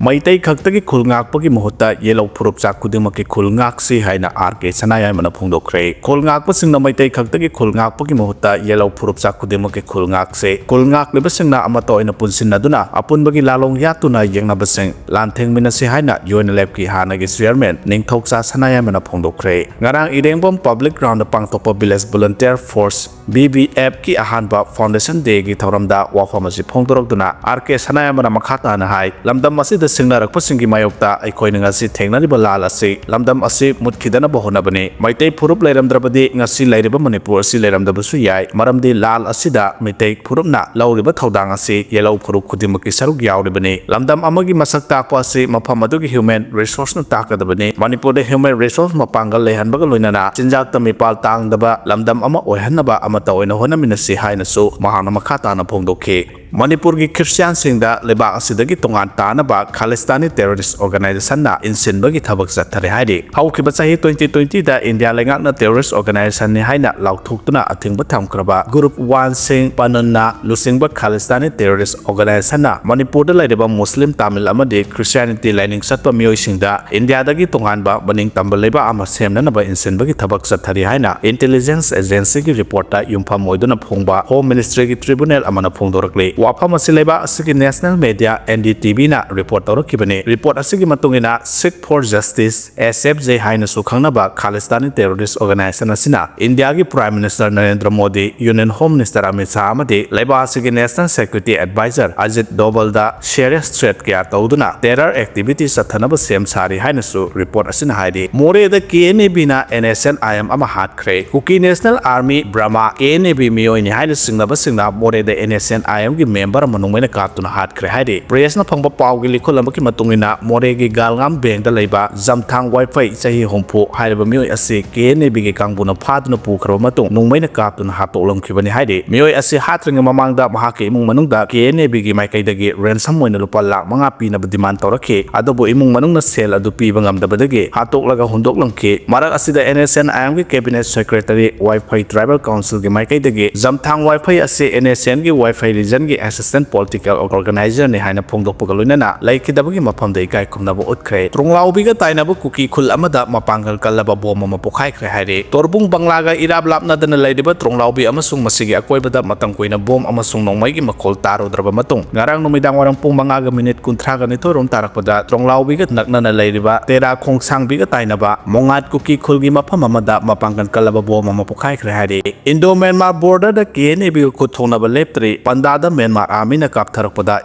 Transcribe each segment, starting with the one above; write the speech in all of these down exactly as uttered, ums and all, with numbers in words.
ꯃꯩꯇꯩ ꯈꯛꯇꯒꯤ ꯈꯨꯜ ꯉꯥꯛꯄꯒꯤ ꯃꯍꯨꯠꯇ ꯌꯦꯜꯍꯧ ꯐꯨꯔꯨꯞꯆꯥ ꯈꯨꯗꯤꯡꯃꯛꯀꯤ ꯈꯨꯜ ꯉꯥꯛꯁꯤ ꯍꯥꯏꯅ ꯑꯥꯔ ꯀꯦ ꯁꯅꯥꯌꯥꯏꯃꯅ ꯐꯣꯡꯗꯣꯛꯈ꯭ꯔꯦ꯫ ꯈꯨꯜ ꯉꯥꯛꯄꯁꯤꯡꯅ ꯃꯩꯇꯩ ꯈꯛꯇꯒꯤ ꯈꯨꯜ ꯉꯥꯛꯄꯒꯤ ꯃꯍꯨꯠꯇ ꯌꯦꯜꯍꯧ ꯐꯨꯔꯨꯞꯆꯥ ꯈꯨꯗꯤꯡꯃꯛꯀꯤ ꯈꯨꯜ ꯉꯥꯛꯁꯤ꯫ ꯈꯨꯜ ꯉꯥꯛꯂꯤꯕꯁꯤꯡꯅ ꯑꯃꯠꯇ ꯑꯣꯏꯅ ꯄꯨꯟꯁꯤꯟꯅꯗꯨꯅ ꯑꯄꯨꯟꯕꯒꯤ ꯂꯥꯂꯣꯡ ꯌꯥꯠꯇꯨꯅ ꯌꯦꯡꯅꯕꯁꯤꯡ ꯂꯥꯟꯊꯦꯡꯃꯤꯟꯅꯁꯤ ꯍꯥꯏꯅ ꯌꯨ ꯑꯦꯟ ꯑꯦꯜ ꯑꯦꯐꯀꯤ ꯍꯥꯟꯅꯒꯤ ꯆꯤꯌꯔꯃꯦꯟ ꯅꯤꯡꯊꯧꯆꯥ ꯁꯅꯥꯌꯥꯏꯃꯅ ꯐꯣꯡꯗꯣꯛꯈ꯭ꯔꯦ꯫ ꯉꯔꯥꯡ ꯏꯔꯦꯡꯕꯝ ꯄꯕ꯭ꯂꯤꯛ ꯒ꯭ꯔꯥꯎꯟꯗ ꯄꯥꯡꯊꯣꯛꯄ village volunteer force, V V ꯑꯦꯐꯀꯤ ꯑꯍꯥꯟꯕ ꯐꯥꯎꯟꯗꯦꯁꯟ ꯗꯦꯒꯤ ꯊꯧꯔꯝꯗ ꯋꯥꯐꯝ ꯑꯁꯤ ꯐꯣꯡꯗꯣꯔꯛꯇꯨꯅ ꯑꯥꯔ ꯀꯦ ꯁꯅꯥꯌꯥꯏꯃꯅ ꯃꯈꯥ ꯇꯥꯅ ꯍꯥꯏ, ꯂꯝꯗꯝ ꯑꯁꯤꯗ ꯁꯤꯡꯅꯔꯛꯄꯁꯤꯡꯒꯤ ꯃꯥꯌꯣꯛꯇ ꯑꯩꯈꯣꯏꯅ ꯉꯁꯤ ꯊꯦꯡꯅꯔꯤꯕ ꯂꯥꯜ ꯑꯁꯤ ꯂꯝꯗꯝ ꯑꯁꯤ ꯃꯨꯠꯈꯤꯗꯅꯕ ꯍꯣꯠꯅꯕꯅꯤ꯫ ꯃꯩꯇꯩ ꯐꯨꯔꯨꯞ ꯂꯩꯔꯝꯗ꯭ꯔꯕꯗꯤ ꯉꯁꯤ ꯂꯩꯔꯤꯕ ꯃꯅꯤꯄꯨꯔ ꯑꯁꯤ ꯂꯩꯔꯝꯗꯕꯁꯨ ꯌꯥꯏ꯫ ꯃꯔꯝꯗꯤ ꯂꯥꯜ ꯑꯁꯤꯗ ꯃꯩꯇꯩ ꯐꯨꯔꯨꯞꯅ ꯂꯧꯔꯤꯕ ꯊꯧꯗꯥꯡ ꯑꯁꯤ ꯌꯦꯜꯍꯧ ꯐꯨꯔꯨꯞ ꯈꯨꯗꯤꯡꯃꯛꯀꯤ ꯁꯔꯨꯛ ꯌꯥꯎꯔꯤꯕꯅꯤ꯫ ꯂꯝꯗꯝ ꯑꯃꯒꯤ ꯃꯁꯛ ꯇꯥꯛꯄ ꯑꯁꯤ ꯃꯐꯝ ꯑꯗꯨꯒꯤ ꯍ꯭ꯌꯨꯃꯦꯟ ꯔꯤꯁꯣꯔꯁꯅ ꯇꯥꯛꯀꯗꯕꯅꯤ꯫ ꯃꯅꯤꯄꯨꯔꯗ ꯍ꯭ꯌꯨꯃꯦꯟ ꯔꯤꯁꯣꯔꯁ ꯃꯄꯥꯡꯒꯜ ꯂꯩꯍꯟꯕꯒ ꯂꯣꯏꯅꯅ ꯆꯤꯟꯖꯥꯛꯇ ꯃꯤꯄꯥꯜ ꯇꯥꯡꯗꯕ ꯂꯝꯗꯝ ꯑꯃ ꯑꯣꯏꯍꯟꯅꯕ ꯑꯃꯠꯇ ꯑꯣꯏꯅ ꯍꯣꯠꯅꯃꯤꯟꯅꯁꯤ ꯍꯥꯏꯅꯁꯨ ꯃꯍꯥꯛꯅ ꯃꯈꯥ ꯇꯥꯅ ꯐꯣꯡꯗꯣꯛꯈꯤ꯫ ꯃꯅꯤꯄꯨꯔꯒꯤ ꯈ꯭ꯔꯤꯁꯇꯤꯌꯥꯟꯁꯤꯡꯗ ꯂꯩꯕꯥꯛ ꯑꯁꯤꯗꯒꯤ ꯇꯣꯉꯥꯟ ꯇꯥꯅꯕ ꯈꯥꯂꯤꯁꯇꯥꯅꯤ ꯇꯦꯔꯣꯔꯤꯁ ꯑꯣꯔꯒꯅꯥꯏꯖꯦꯁꯟꯅ ꯏꯟꯁꯤꯟꯕꯒꯤ ꯊꯕꯛ ꯆꯠꯊꯔꯦ ꯍꯥꯏꯔꯤ꯫ ꯍꯧꯈꯤꯕ ꯆꯍꯤ ꯇ꯭ꯋꯦꯟꯇꯤ ꯇ꯭ꯋꯦꯟꯇꯤꯗ ꯏꯟꯗꯤꯌꯥ ꯂꯩꯉꯥꯛꯅ ꯇꯦꯔꯣꯔꯤꯁ ꯑꯣꯔꯒꯅꯥꯏꯖꯦꯁꯟꯅꯤ ꯍꯥꯏꯅ ꯂꯥꯎꯊꯣꯛꯇꯨꯅ ꯑꯊꯤꯡꯕ ꯊꯝꯈ꯭ꯔꯕ ꯒ꯭ꯔꯨꯞ ꯋꯥꯟ ꯁꯤꯡ ꯄꯅꯨꯟꯅ ꯂꯨꯆꯤꯡꯕ ꯈꯥꯂꯤꯁꯇꯥꯅꯤ ꯇꯦꯔꯣꯔꯤꯁ ꯑꯣꯔꯒꯅꯥꯏꯖꯦꯁꯟꯅ ꯃꯅꯤꯄꯨꯔꯗ ꯂꯩꯔꯤꯕ ꯃꯨꯁꯂꯤꯝ, ꯇꯥꯃꯤꯜ ꯑꯃꯗꯤ ꯈ꯭ꯔꯤꯁꯇꯤꯌꯥꯅꯤꯇꯤ ꯂꯥꯏꯅꯤꯡ ꯆꯠꯄ ꯃꯤꯑꯣꯏꯁꯤꯡꯗ ꯏꯟꯗꯤꯌꯥꯗꯒꯤ ꯇꯣꯉꯥꯟꯕ ꯃꯅꯤꯡ ꯇꯝꯕ ꯂꯩꯕꯥꯛ ꯑꯃ ꯁꯦꯝꯅꯅꯕ ꯏꯟꯁꯤꯟꯕꯒꯤ ꯊꯕꯛ ꯆꯠꯊꯔꯤ ꯍꯥꯏꯅ ꯏꯟꯇꯦꯂꯤꯖꯦꯟꯁ ꯑꯦꯖꯦꯟꯁꯤꯒꯤ ꯔꯤꯄꯣꯔꯠꯇ ꯌꯨꯝꯐꯝ ꯑꯣꯏꯗꯨꯅ ꯐꯣꯡꯕ ꯍꯣꯝ ꯃꯤꯅꯤꯁꯇ꯭ꯔꯤꯒꯤ ꯇ꯭ꯔꯤꯕꯨꯅꯦꯜ ꯑꯃꯅ ꯐꯣꯡꯗꯣꯔꯛꯂꯤ꯫ ꯋꯥꯐꯝ ꯑꯁꯤ ꯂꯩꯕꯥꯛ ꯑꯁꯤꯒꯤ national media N D T ꯚꯤꯅ ꯔꯤꯄꯣꯔꯠ ꯇꯧꯔꯛꯈꯤꯕꯅꯤ꯫ ꯔꯤꯄꯣꯔꯠ ꯑꯁꯤꯒꯤ ꯃꯇꯨꯡ ꯏꯟꯅ, Sikh for justice, S F J ꯍꯥꯏꯅꯁꯨ ꯈꯪꯅꯕ ꯈꯥꯂꯤꯁꯇꯥꯅꯤ ꯇꯦꯔꯣꯔꯤꯁ ꯑꯣꯔꯒꯅꯥꯏꯖꯦꯁꯟ ꯑꯁꯤꯅ ꯏꯟꯗꯤꯌꯥꯒꯤ prime minister Narendra Modi, union home minister Amit Shah ꯑꯃꯗꯤ ꯂꯩꯕꯥꯛ ꯑꯁꯤꯒꯤ ꯅꯦꯁꯅꯦꯜ ꯁꯦꯀ꯭ꯌꯨꯔꯤꯇꯤ ꯑꯦꯗꯚꯥꯏꯖꯔ ꯑꯖꯤꯠ ꯗꯣꯚꯜꯗ ꯁꯦꯔꯤꯌꯁ ꯊ꯭ꯔꯦꯠ ꯀꯌꯥ ꯇꯧꯗꯨꯅ ꯇꯦꯔꯔ ꯑꯦꯛꯇꯤꯚꯤꯇꯤ ꯆꯠꯊꯅꯕ ꯁꯦꯝ ꯁꯥꯔꯤ ꯍꯥꯏꯅꯁꯨ ꯔꯤꯄꯣꯔꯠ ꯑꯁꯤꯅ ꯍꯥꯏꯔꯤ꯫ ꯃꯣꯔꯦꯗ ꯀꯦ ꯑꯦꯟ ꯑꯦ ꯕꯤꯅ N S N I M ꯑꯃ ꯍꯥꯠꯈ꯭ꯔꯦ꯫ ꯀꯨꯀꯤ national army, Burma, K N A B ꯃꯤꯑꯣꯏꯅꯤ ꯍꯥꯏꯅ ꯆꯤꯡꯅꯕꯁꯤꯡꯅ ꯃꯣꯔꯦꯗ ꯑꯦꯟ ꯑꯦꯁ ꯑꯦꯟ ꯑꯥꯏ ꯑꯦꯝꯒꯤ ꯃꯦꯝꯕꯔ ꯑꯃ ꯅꯣꯡꯃꯩꯅ ꯀꯥꯞꯇꯨꯅ ꯍꯥꯠꯈ꯭ꯔꯦ ꯍꯥꯏꯔꯤ꯫ ꯄ꯭ꯔꯦꯁꯅ ꯐꯪꯕ ꯄꯥꯎꯒꯤ ꯂꯤꯈꯨꯜ ꯑꯃꯒꯤ ꯃꯇꯨꯡ ꯏꯟꯅ, ꯃꯣꯔꯦꯒꯤ ꯒꯥꯜꯉꯥꯝ ꯕꯦꯡꯗ ꯂꯩꯕ ꯖꯝꯊꯥꯡ ꯋꯥꯏꯐꯩ, ꯆꯍꯤ ꯍꯨꯝꯐꯨ ꯍꯥꯏꯔꯤꯕ ꯃꯤꯑꯣꯏ ꯑꯁꯤ ꯀꯦ ꯑꯦꯟ ꯑꯦ ꯕꯤꯒꯤ ꯀꯥꯡꯕꯨꯅ ꯐꯥꯗꯨꯅ ꯄꯨꯈ꯭ꯔꯕ ꯃꯇꯨꯡ ꯅꯣꯡꯃꯩꯅ ꯀꯥꯞꯇꯨꯅ ꯍꯥꯠꯇꯣꯛꯂꯝꯈꯤꯕꯅꯤ ꯍꯥꯏꯔꯤ꯫ ꯃꯤꯑꯣꯏ ꯑꯁꯤ ꯍꯥꯠꯇ꯭ꯔꯤꯉꯩ ꯃꯃꯥꯡꯗ ꯃꯍꯥꯛꯀꯤ ꯏꯃꯨꯡ ꯃꯅꯨꯡꯗ ꯀꯦ ꯑꯦꯟ ꯑꯦ ꯕꯤꯒꯤ ꯃꯥꯏꯀꯩꯗꯒꯤ ꯔꯦꯟꯁꯝ ꯑꯣꯏꯅ ꯂꯨꯄꯥ ꯂꯥꯈ ꯃꯉꯥ ꯄꯤꯅꯕ ꯗꯤꯃꯥꯟ ꯇꯧꯔꯛꯈꯤ, ꯑꯗꯨꯕꯨ ꯏꯃꯨꯡ ꯃꯅꯨꯡꯅ ꯁꯦꯜ ꯑꯗꯨ ꯄꯤꯕ ꯉꯝꯗꯕꯗꯒꯤ ꯍꯥꯠꯇꯣꯛꯂꯒ ꯍꯨꯟꯗꯣꯛꯂꯝꯈꯤ꯫ ꯃꯔꯛ ꯑꯁꯤꯗ ꯑꯦꯟ ꯑꯦꯁ ꯑꯦꯟ ꯑꯥꯏ ꯑꯦꯝꯒꯤ ꯀꯦꯕꯤꯅꯦꯠ ꯁꯦꯀ꯭ꯔꯦꯇꯔꯤ ꯋꯥꯏꯐꯩ ꯇ꯭ꯔꯥꯏꯕꯦꯜ ꯀꯥꯎꯟꯁꯤꯜꯒꯤ ꯃꯥꯏꯀꯩꯗꯒꯤ ꯖꯝꯊꯥꯡ ꯋꯥꯏꯐꯩ ꯑꯁꯤ ꯑꯦꯟ ꯑꯦꯁ ꯑꯦꯟꯒꯤ ꯋꯥꯏꯐꯩ ꯔꯤꯖꯟꯒꯤ ꯑꯦꯁꯤꯁꯇꯦꯟꯠ ꯄꯣꯂꯤꯇꯤꯀꯦꯜ ꯑꯣꯔꯒꯅꯥꯏꯖꯔꯅꯤ ꯍꯥꯏꯅ ꯐꯣꯡꯗꯣꯛꯄꯒ ꯂꯣꯏꯅꯅ ꯂꯩꯈꯤꯕ ꯈꯤꯗꯕꯒꯤ ꯃꯐꯝꯗ ꯏꯀꯥꯏ ꯈꯨꯝꯅꯕ ꯎꯠꯈ꯭ꯔꯦ꯫ ꯇ꯭ꯔꯣꯡꯂꯥꯎꯕꯤꯒ ꯇꯥꯏꯅꯕ ꯀꯨꯀꯤ ꯈꯨꯜ ꯑꯃꯗ ꯃꯄꯥꯡꯒꯜ ꯀꯜꯂꯕ ꯕꯣꯝ ꯑꯃ ꯄꯣꯈꯥꯏꯈ꯭ꯔꯦ ꯍꯥꯏꯔꯤ꯫ ꯇꯣꯔꯕꯨꯡ ꯕꯪꯂꯥꯒ ꯏꯔꯥꯞ ꯂꯥꯞꯅꯗꯅ ꯂꯩꯔꯤꯕ ꯇ꯭ꯔꯣꯡꯂꯥꯎꯕꯤ ꯑꯃꯁꯨꯡ ꯃꯁꯤꯒꯤ ꯑꯀꯣꯏꯕꯗ ꯃꯇꯝ ꯀꯨꯏꯅ ꯕꯣꯝ ꯑꯃꯁꯨꯡ ꯅꯣꯡꯃꯩꯒꯤ ꯃꯈꯣꯜ ꯇꯥꯔꯨꯗ꯭ꯔꯕ ꯃꯇꯨꯡ, ꯉꯔꯥꯡ ꯅꯨꯃꯤꯗꯥꯡ ꯋꯥꯏꯔꯝ ꯄꯨꯡ ꯃꯉꯥꯒ ꯃꯤꯅꯤꯠ ꯀꯨꯟꯊ꯭ꯔꯥꯒ ꯅꯤꯊꯣꯏ ꯔꯣꯝ ꯇꯥꯔꯛꯄꯗ ꯇ꯭ꯔꯣꯡꯂꯥꯎꯕꯤꯒ ꯅꯛꯅꯅ ꯂꯩꯔꯤꯕ ꯇꯦꯔꯥ ꯈꯣꯡꯁꯥꯡꯕꯤꯒ ꯇꯥꯏꯅꯕ ꯃꯣꯉꯥꯠ ꯀꯨꯀꯤ ꯈꯨꯜꯒꯤ ꯃꯐꯝ ꯑꯃꯗ ꯃꯄꯥꯡꯒꯜ ꯀꯜꯂꯕ ꯕꯣꯝ ꯑꯃ ꯄꯣꯈꯥꯏꯈ꯭ꯔꯦ ꯍꯥꯏꯔꯤ꯫ ꯏꯟꯗꯣ ꯃ꯭ꯌꯥꯟꯃꯥꯔ ꯕꯣꯔꯗꯔꯗ ꯀꯦ ꯑꯦꯟ ꯑꯦ ꯕꯤꯒ ꯈꯨꯠ ꯊꯣꯛꯅꯕ ꯂꯦꯞꯇ꯭ꯔꯤ꯫ ꯄꯟꯗꯥꯗ ꯃ꯭ꯌꯥꯟꯃꯥꯔ ꯑꯥꯔꯃꯤꯅ ꯀꯥꯞꯊꯔꯛꯄꯗ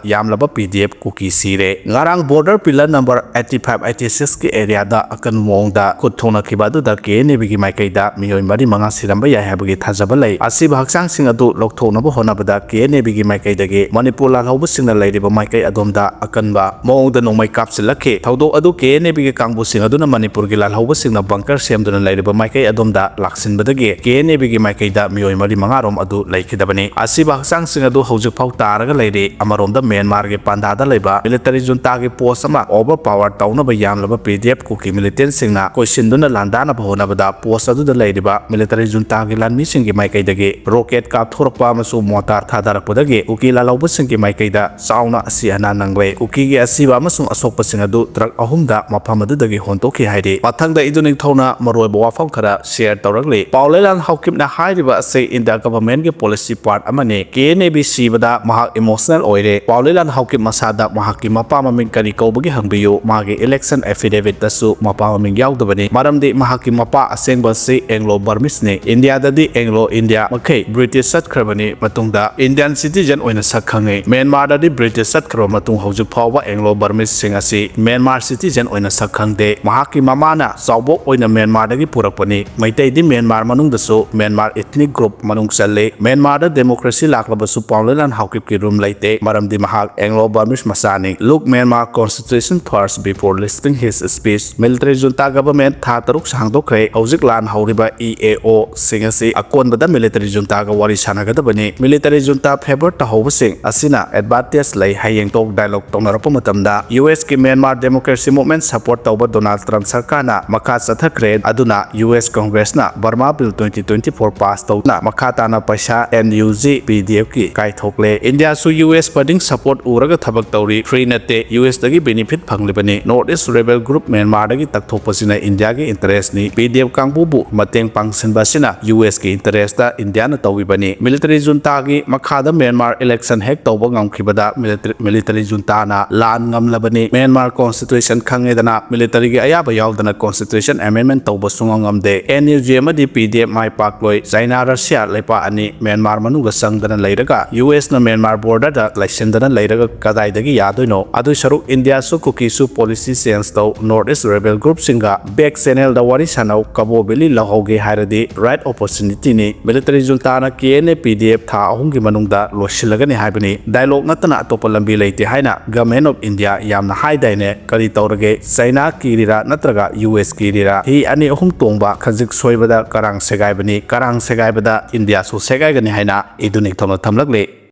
ꯌꯥꯝꯂꯕ ꯄꯤ ꯗꯤ ꯑꯦꯐ ꯀꯨꯀꯤ ꯁꯤꯔꯦ꯫ ꯉꯔꯥꯡ border pillar number eighty five eighty six ꯀꯤ ꯑꯦꯔꯤꯌꯥꯗ ꯑꯀꯟꯕ ꯃꯑꯣꯡꯗ ꯈꯨꯠ ꯊꯣꯛꯅꯈꯤꯕ ꯑꯗꯨꯗ ꯀꯦ ꯑꯦꯟ ꯑꯦ ꯕꯤꯒꯤ ꯃꯥꯏꯀꯩꯗ ꯃꯤꯑꯣꯏ ꯃꯔꯤ ꯃꯉꯥ ꯁꯤꯔꯝꯕ ꯌꯥꯏ ꯍꯥꯏꯕꯒꯤ ꯊꯥꯖꯕ ꯂꯩ꯫ ꯑꯁꯤꯕ ꯍꯛꯆꯥꯡꯁꯤꯡ ꯑꯗꯨ ꯂꯧꯊꯣꯛꯅꯕ ꯍꯣꯠꯅꯕꯗ ꯀꯦ ꯑꯦꯟ ꯑꯦ ꯕꯤꯒꯤ ꯃꯥꯏꯀꯩꯗꯒꯤ ꯃꯅꯤꯄꯨꯔ ꯂꯥꯜꯍꯧꯕꯁꯤꯡꯅ ꯂꯩꯔꯤꯕ ꯃꯥꯏꯀꯩ ꯑꯗꯣꯝꯗ ꯑꯀꯟꯕ ꯃꯑꯣꯡꯗ ꯅꯣꯡꯃꯩ ꯀꯥꯞꯁꯤꯜꯂꯛꯈꯤ꯫ ꯊꯧꯗꯣꯛ ꯑꯗꯨ ꯀꯦ ꯑꯦꯟ ꯑꯦ ꯕꯤꯒꯤ ꯀꯥꯡꯕꯨꯁꯤꯡ ꯑꯗꯨꯅ ꯃꯅꯤꯄꯨꯔꯒꯤ ꯂꯥꯜꯍꯧꯕꯁꯤꯡꯅ ꯕꯪꯀꯔ ꯁꯦꯝꯗꯨꯅ ꯂꯩꯔꯤꯕ ꯃꯥꯏꯀꯩ ꯑꯗꯣꯝꯗ ꯂꯥꯛꯁꯤꯟꯕꯗꯒꯤ ꯀꯦ ꯑꯦꯟ ꯑꯦ ꯕꯤꯒꯤ ꯃꯥꯏꯀꯩꯗ ꯃꯤꯑꯣꯏ ꯃꯔꯤ ꯃꯉꯥ ꯔꯣꯝ ꯑꯗꯨ ꯂꯩꯈꯤꯗꯕꯅꯤ꯫ ꯑꯁꯤꯕ ꯍꯛꯆꯥꯡꯁꯤꯡ ꯑꯗꯨ ꯍꯧꯖꯤꯛ ꯐꯥꯎ ꯇꯥꯔꯒ ꯂꯩꯔꯤ꯫ ꯑꯃꯔꯣꯝꯗ ꯃ꯭ꯌꯥꯟꯃꯥꯔꯒꯤ ꯄꯥꯟꯗꯥꯗ ꯂꯩꯕ ꯃꯤꯂꯤꯇꯔꯤ ꯖꯨꯟꯇꯥꯒꯤ ꯄꯣꯁ ꯑꯃ ꯑꯣꯚꯔ ꯄꯥꯋꯔ ꯇꯧꯅꯕ ꯌꯥꯝꯂꯕ ꯄꯤ ꯗꯤ ꯑꯦꯐ ꯀꯨꯀꯤ ꯃꯤꯂꯤꯇꯦꯟꯁꯤꯡꯅ ꯀꯣꯏꯁꯤꯟꯗꯨꯅ ꯂꯥꯟꯗꯥꯅꯕ ꯍꯣꯠꯅꯕꯗ ꯄꯣꯁ ꯑꯗꯨꯗ ꯂꯩꯔꯤꯕ ꯃꯤꯂꯤꯇꯔꯤ ꯖꯨꯟꯇꯥꯒꯤ ꯂꯥꯟꯃꯤꯁꯤꯡꯒꯤ ꯃꯥꯏꯀꯩꯗꯒꯤ ꯔꯣꯀꯦꯠ ꯀꯥꯞꯊꯣꯔꯛꯄ ꯑꯃꯁꯨꯡ ꯃꯣꯇꯥꯔ ꯊꯥꯗꯔꯛꯄꯗꯒꯤ ꯀꯨꯀꯤ ꯂꯥꯜꯍꯧꯕꯁꯤꯡꯒꯤ ꯃꯥꯏꯀꯩꯗ ꯆꯥꯎꯅ ꯑꯁꯤ ꯑꯅꯥ ꯅꯪꯂꯦ꯫ ꯀꯨꯀꯤꯒꯤ ꯑꯁꯤꯕ ꯑꯃꯁꯨꯡ ꯑꯁꯣꯛꯄꯁꯤꯡ ꯑꯗꯨ ꯇ꯭ꯔꯛ ꯑꯍꯨꯝꯗ ꯃꯐꯝ ꯑꯗꯨꯗꯒꯤ ꯍꯣꯟꯗꯣꯛꯈꯤ ꯍꯥꯏꯔꯤ꯫ ꯃꯊꯪꯗ ꯏꯗꯨ ꯅꯤꯡꯊꯧꯅ ꯃꯔꯨꯑꯣꯏꯕ ꯋꯥꯐꯝ ꯈꯔ ꯁꯤꯌꯔ ꯇꯧꯔꯛꯂꯤ꯫ ꯄꯥꯎꯂꯩꯂꯥꯟ ꯍꯥꯎꯀꯤꯞꯅ ꯍꯥꯏꯔꯤꯕ ꯑꯁꯤ ꯏꯟꯗꯤꯌꯥ ꯒꯚꯔꯟꯃꯦꯟꯠꯀꯤ ꯄꯣꯂꯤꯁꯤ ꯄꯥꯔꯠ ꯑꯃꯅꯤ꯫ ꯀꯦ ꯑꯦꯟ ꯑꯦ ꯕꯤ ꯁꯤꯕꯗ ꯃꯍꯥꯛ ꯏꯃꯣꯁꯅꯦꯜ ꯑꯣꯏꯔꯦ꯫ ꯄꯥꯎꯂꯩꯂꯥꯟ ꯍꯥꯎꯀꯤꯞ ꯃꯁꯥꯗ ꯃꯍꯥꯛꯀꯤ ꯃꯄꯥ ꯃꯃꯤꯡ ꯀꯔꯤ ꯀꯧꯕꯒꯦ ꯍꯪꯕꯤꯌꯨ꯫ ꯃꯥꯒꯤ ꯏꯂꯦꯛꯁꯟ ꯑꯦꯐꯤꯗꯦꯚꯤꯠꯇꯁꯨ ꯃꯄꯥ ꯃꯃꯤꯡ ꯌꯥꯎꯗꯕꯅꯤ, ꯃꯔꯝꯗꯤ ꯃꯍꯥꯛꯀꯤ ꯃꯄꯥ ꯑꯁꯦꯡꯕ ꯑꯁꯤ ꯑꯦꯡꯂꯣ ꯕꯔꯃꯤꯁꯅꯤ꯫ ꯏꯟꯗꯤꯌꯥꯗꯗꯤ ꯑꯦꯡꯂꯣ ꯏꯟꯗꯤꯌꯥ ꯃꯈꯩ ꯕ꯭ꯔꯤꯇꯤꯁ ꯆꯠꯈ꯭ꯔꯕꯅꯤ꯫ ꯃꯇꯨꯡꯗ ꯏꯟꯗꯤꯌꯥꯟ ꯁꯤꯇꯤꯖꯦꯟ ꯑꯣꯏꯅ ꯁꯛ ꯈꯪꯉꯤ꯫ ꯃ꯭ꯌꯥꯟꯃꯥꯔꯗꯗꯤ ꯕ꯭ꯔꯤꯇꯤꯁ ꯆꯠꯈ꯭ꯔꯕ ꯃꯇꯨꯡ ꯍꯧꯖꯤꯛ ꯐꯥꯎꯕ ꯑꯦꯡꯂꯣ ꯕꯔꯃꯤꯁꯁꯤꯡ ꯑꯁꯤ ꯃ꯭ꯌꯥꯟꯃꯥꯔ ꯁꯤꯇꯤꯖꯦꯟ ꯑꯣꯏꯅ ꯁꯛ ꯈꯪꯗꯦ꯫ ꯃꯍꯥꯛꯀꯤ ꯃꯃꯥꯅ ꯆꯥꯎꯕꯣꯛ ꯑꯣꯏꯅ ꯃ꯭ꯌꯥꯟꯃꯥꯔꯗꯒꯤ ꯄꯨꯔꯛꯄꯅꯤ꯫ ꯃꯩꯇꯩꯗꯤ ꯃ꯭ꯌꯥꯟꯃꯥꯔ ꯃꯅꯨꯡꯗꯁꯨ ꯃ꯭ꯌꯥꯟꯃꯥꯔ ꯏꯊꯅꯤꯛ ꯒ꯭ꯔꯨꯞ ꯃꯅꯨꯡ ꯆꯜꯂꯤ꯫ ꯃ꯭ꯌꯥꯟꯃꯥꯔꯗ ꯗꯦꯃꯣꯀ꯭ꯔꯦꯁꯤ ꯂꯥꯛꯂꯕꯁꯨ ꯄꯥꯎꯂꯩꯂꯥꯟ ꯍꯥꯎꯀꯤꯞꯀꯤ ꯔꯨꯝ ꯂꯩꯇꯦ, ꯃꯔꯝꯗꯤ ꯃꯍꯥꯛ ꯑꯦꯡꯂꯣ ꯕꯔꯃꯤꯁ ꯃꯆꯥꯅꯤ꯫ Look Myanmar Constitution first before listening his speech. Military junta government ꯊꯥ ꯇꯔꯨꯛ ꯁꯥꯡꯗꯣꯛꯈ꯭ꯔꯦ꯫ ꯍꯧꯖꯤꯛ ꯂꯥꯟ ꯍꯧꯔꯤꯕ ꯏ ꯑꯦ ꯑꯣ ꯁꯤꯡ ꯑꯁꯤ ꯑꯀꯣꯟꯕꯗ ꯃꯤꯂꯤꯇꯔꯤ ꯖꯨꯟꯇꯥꯒ ꯋꯥꯔꯤ ꯁꯥꯟꯅꯒꯗꯕꯅꯤ꯫ ꯃꯤꯂꯤꯇꯔꯤ ꯖꯨꯟꯇꯥ ꯐꯦꯚꯔ ꯇꯧꯍꯧꯕꯁꯤꯡ ꯑꯁꯤꯅ ꯑꯦꯗꯚꯥꯟꯇꯦꯖ ꯂꯩ ꯍꯌꯦꯡ ꯇꯣꯛ ꯗꯥꯏꯂꯣꯒ ꯇꯧꯅꯔꯛꯄ ꯃꯇꯝꯗ꯫ ꯌꯨ ꯑꯦꯁꯀꯤ ꯃ꯭ꯌꯥꯟꯃꯥꯔ ꯗꯦꯃꯣꯀ꯭ꯔꯦꯁꯤ ꯃꯨꯚꯃꯦꯟꯠ ꯁꯄꯣꯔꯠ ꯇꯧꯕ ꯗꯣꯅꯥꯜꯗ ꯇ꯭ꯔꯝꯞ ꯁꯔꯀꯥꯔꯅ ꯃꯈꯥ ꯆꯠꯊꯈ꯭ꯔꯦ꯫ ꯑꯗꯨꯅ ꯌꯨ ꯑꯦꯁ ꯀꯪꯒ꯭ꯔꯦꯁꯅ Burma bill twenty twenty four pass ꯇꯧꯗꯨꯅ ꯃꯈꯥ ꯇꯥꯅ ꯄꯩꯁꯥ N U G P D ꯑꯦꯐꯀꯤ ꯀꯥꯏꯊꯣꯛꯂꯦ꯫ ꯏꯟꯗꯤꯌꯥꯁꯨ ꯌꯨ ꯑꯦꯁ ꯐꯟꯗꯤꯡ ꯁꯄꯣꯔꯠ ꯎꯔꯒ ꯊꯕꯛ ꯇꯧꯔꯤ꯫ ꯐ꯭ꯔꯤ ꯅꯠꯇꯦ꯫ ꯌꯨ ꯑꯦꯁꯇꯒꯤ ꯕꯦꯅꯤꯐꯤꯠ ꯐꯪꯂꯤꯕꯅꯤ꯫ ꯅꯣꯔꯠ ꯏꯁ ꯔꯦꯕꯦꯜ ꯒ꯭ꯔꯨꯞ ꯃ꯭ꯌꯥꯟꯃꯥꯔꯗꯒꯤ ꯇꯛꯊꯣꯛꯄꯁꯤꯅ ꯏꯟꯗꯤꯌꯥꯒꯤ ꯏꯟꯇꯔꯦꯁꯅꯤ꯫ ꯄꯤ ꯗꯤ ꯑꯦꯐ ꯀꯥꯡꯕꯨꯕꯨ ꯃꯇꯦꯡ ꯄꯥꯡꯁꯤꯟꯕ ꯑꯁꯤꯅ ꯌꯨ ꯑꯦꯁꯀꯤ ꯏꯟꯇꯔꯦꯁꯇ ꯏꯟꯗꯤꯌꯥꯅ ꯇꯧꯔꯤꯕꯅꯤ꯫ ꯃꯤꯂꯤꯇꯔꯤ ꯖꯨꯟꯇꯥꯒꯤ ꯃꯈꯥꯗ ꯃ꯭ꯌꯥꯟꯃꯥꯔ ꯏꯂꯦꯛꯁꯟ ꯍꯦꯛ ꯇꯧꯕ ꯉꯝꯈꯤꯕꯗ ꯃꯤꯂꯤꯇꯔꯤ, ꯃꯤꯂꯤꯇꯔꯤ ꯖꯨꯟꯇꯥꯅ ꯂꯥꯟ ꯉꯝꯂꯕꯅꯤ꯫ ꯃ꯭ꯌꯥꯟꯃꯥꯔ ꯀꯣꯟꯁꯇꯤꯇ꯭ꯌꯨꯁꯟ ꯈꯪꯉꯦꯗꯅ, ꯃꯤꯂꯤꯇꯔꯤꯒꯤ ꯑꯌꯥꯕ ꯌꯥꯎꯗꯅ ꯀꯣꯟꯁꯇꯤꯇ꯭ꯌꯨꯁꯟ ꯑꯦꯃꯦꯟꯃꯦꯟ ꯇꯧꯕ ꯁꯨꯡꯉꯝ ꯉꯝꯗꯦ꯫ ꯑꯦꯟ ꯌꯨ ꯖꯤ ꯑꯃꯗꯤ ꯄꯤ ꯗꯤ ꯑꯦꯐ ꯃꯥꯏ ꯄꯥꯛꯂꯣꯏ꯫ ꯆꯥꯏꯅꯥ, ꯔꯁꯤꯌꯥ ꯂꯩꯄꯥꯛ ꯑꯅꯤ ꯃ꯭ꯌꯥꯟꯃꯥꯔ ꯃꯅꯨꯡꯗ ꯆꯪꯗꯅ ꯂꯩꯔꯒ ꯌꯨ ꯑꯦꯁꯅ ꯃ꯭ꯌꯥꯟꯃꯥꯔ ꯕꯣꯔꯗꯔꯗ ꯂꯩꯁꯤꯟꯗꯅ ꯂꯩꯔꯒ ꯀꯗꯥꯏꯗꯒꯤ ꯌꯥꯗꯣꯏꯅꯣ? ꯑꯗꯨꯏ ꯁꯔꯨꯛ ꯏꯟꯗꯤꯌꯥꯁꯨ ꯀꯨꯀꯤꯁꯨ ꯄꯣꯂꯤꯁꯤ ꯆꯦꯟꯖ ꯇꯧ, ꯅꯣꯔꯠ ꯏꯁ ꯔꯦꯕꯦꯜ ꯒ꯭ꯔꯨꯞꯁꯤꯡꯒ ꯕꯦꯛ ꯆꯦꯅꯦꯜꯗ ꯋꯥꯔꯤ ꯁꯥꯟꯅꯧ, ꯀꯕꯣ ꯚꯦꯂꯤ ꯂꯧꯍꯧꯒꯦ ꯍꯥꯏꯔꯗꯤ ꯔꯥꯏꯠ ꯑꯣꯄꯣꯔꯆꯨꯅꯤꯇꯤꯅꯤ꯫ ꯃꯤꯂꯤꯇꯔꯤ ꯖꯨꯟꯇꯥꯅ K N A P D F ꯊꯥ ꯑꯍꯨꯝꯒꯤ ꯃꯅꯨꯡꯗ ꯂꯣꯏꯁꯤꯜꯂꯒꯅꯤ ꯍꯥꯏꯕꯅꯤ꯫ ꯗꯥꯏꯂꯣꯒ ꯅꯠꯇꯅ ꯑꯇꯣꯞꯄ ꯂꯝꯕꯤ ꯂꯩꯇꯦ ꯍꯥꯏꯅ ꯒꯃꯦꯟ ꯑꯣꯐ ꯏꯟꯗꯤꯌꯥ ꯌꯥꯝꯅ ꯍꯥꯏꯗꯥꯏꯅꯦ? ꯀꯔꯤ ꯇꯧꯔꯒꯦ? ꯆꯥꯏꯅꯥ ꯀꯤꯔꯤꯔꯥ ꯅꯠꯇ꯭ꯔꯒ ꯌꯨ ꯑꯦꯁ ꯀꯤꯔꯤꯔꯥ? ꯍꯤ ꯑꯅꯤ ꯑꯍꯨꯝ ꯇꯣꯡꯕ ꯈꯖꯤꯛ ꯁꯣꯏꯕꯗ ꯀꯔꯥꯡ ꯁꯦꯒꯥꯏꯕꯅꯤ꯫ ꯀꯔꯥꯡ ꯁꯦꯒꯥꯏꯕꯗ ꯏꯟꯗꯤꯌꯥꯁꯨ ꯁꯦꯒꯥꯏꯒꯅꯤ ꯍꯥꯏꯅ ꯏꯗꯨ ꯅꯤꯡꯊꯧꯅ ꯊꯝꯂꯛꯂꯤ꯫